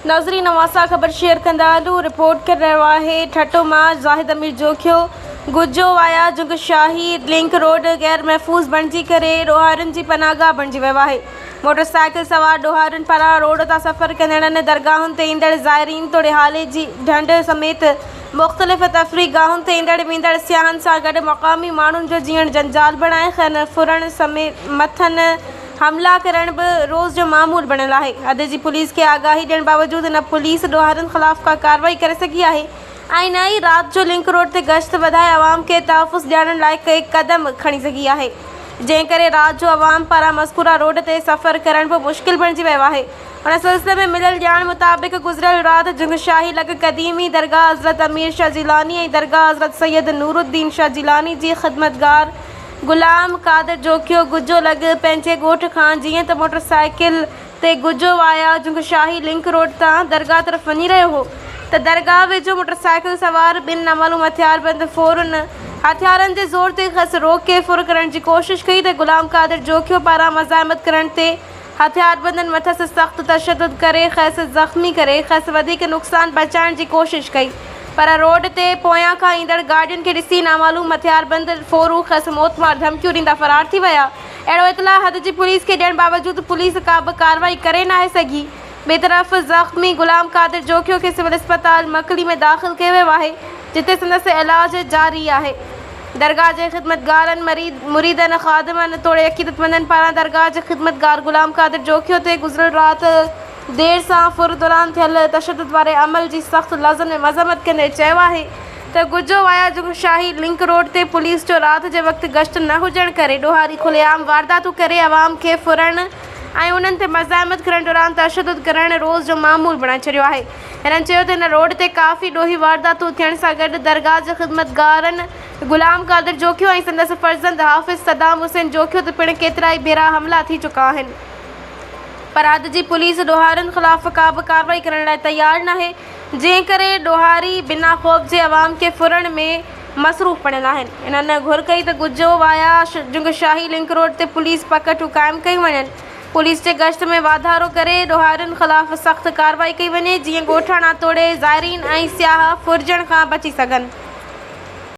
ناظرين اوهان سان خبر شيئر ڪندا هلون رپورٽ ڪري رهيو آهي ٺٽو مان Zahid Amir Jokhio Gujjo via Jang Shahi link road غير محفوظ بڻجي ڪري ڏوهارين جي پناهگاهه بڻجي ويو آهي موٽر سائيڪل سوار ڏوهارين پاران روڊ تان سفر ڪندڙن درگاهن تي ايندڙ زائرين توڙي هالي جي ڍنڍ سميت مختلف تفريح گاهن تي ايندڙ ويندڙ سياحن سان گڏ مقامي ماڻهن جو جيئڻ جنجال بڻائي کين ڦرڻ سميت مٿن حملا ڪرڻ به روز جو معمول بڻيل آهي. حد جي پوليس کي آگاهي ڏيڻ باوجود نه پوليس ڏوهارين خلاف ڪا ڪارروائي ڪري سگهي آهي ۽ نه ئي رات جو لنڪ روڊ تي گشت وڌائي عوام کي تحفظ ڏيارڻ لاء ڪي قدم کڻي سگهي آهي جنهن ڪري رات جو عوام پاران مذڪوره روڊ تي سفر ڪرڻ به مشڪل بڻجي ويو آهي. ان سلسلي ۾ مليل ڄاڻ مطابق گذريل رات جنگشاهي لڳ قديمي درگاهه حضرت امير شاهه جيلاني ۽ درگاهه حضرت سيد نورالدين شاهه جيلاني جي خدمتگار غلام قادر جوکيو گجو لڳ پنهنجي ڳوٺ کان جيئن ته موٽر سائيڪل تي Gujjo via Jang Shahi link road تان درگاهه طرف وڃي رهيو هو ته درگاهه ويجهو موٽر سائيڪل سوار ٻن نامعلوم هٿياربند ڦورن هٿيارن جي زور تي کس روڪي ڦر ڪرڻ جي ڪوشش ڪئي ته غلام قادر جوکيو پاران مزاحمت ڪرڻ تي هٿياربندن مٿس سخت تشدد ڪري کيس زخمي ڪري کيس وڌيڪ نقصان پهچائڻ جي ڪوشش ڪئي پر روڊ تي پويان کان ايندڙ گاڏين کي ڏسي نامعلوم هٿياربند ڦورو کيس موتمار ڌمڪيون ڏيندا فرار ٿي ويا. اهڙو اطلاع حد جي پوليس کي ڏيڻ باوجود پوليس ڪابه ڪارروائي ڪري ناهي سگهي. ٻئي طرف زخمي غلام قادر جوکيو کي سول اسپتال مڪلي ۾ داخل ڪيو ويو آهي جتي سندس علاج جاري آهي. درگاهه جي خدمتگارن، مريدن، خادمن توڙي عقيدتمندن پاران درگاهه جي خدمتگار غلام قادر جوکيو تي گذريل رات دير سان ڦر دوران ٿيل تشدد واري عمل جي سخت لفظن ۾ مذمت ڪندي چيو آهي ته Gujjo via Shahi link road تي پوليس جو رات جي وقت گشت نه هجڻ ڪري ڏوهاري کلي عام وارداتون ڪري عوام کي ڦرڻ ۽ انهن تي مزاحمت ڪرڻ دوران تشدد ڪرڻ روز جو معمول بڻائي ڇڏيو آهي. هنن چيو ته هن روڊ تي ڪافي ڏوهي وارداتون ٿيڻ سان گڏ درگاهه جي خدمتگارن غلام قادر جوکيو ۽ سندس فرزند حافظ صدام حسين جوکيو تي پڻ ڪيترائي ڀيرا حملا ٿي چڪا آهن پر حد جي پوليس ڏوهارين خلاف ڪا به ڪارروائي ڪرڻ لاء تيار ناهي جنهن ڪري ڏوهاري بنا خوف جي عوام کي ڦرڻ ۾ مصروف بڻيل آهن. هنن گهر ڪئي ته Gujjo via Jang Shahi link road تي پوليس پڪٽون قائم ڪيون وڃن. پوليس جي گشت ۾ واڌارو ڪري ڏوهارين خلاف سخت ڪارروائي ڪئي وڃي جيئن ڳوٺاڻا توڙي زائرين ۽ سياح ڦرجڻ کان بچي سگهن.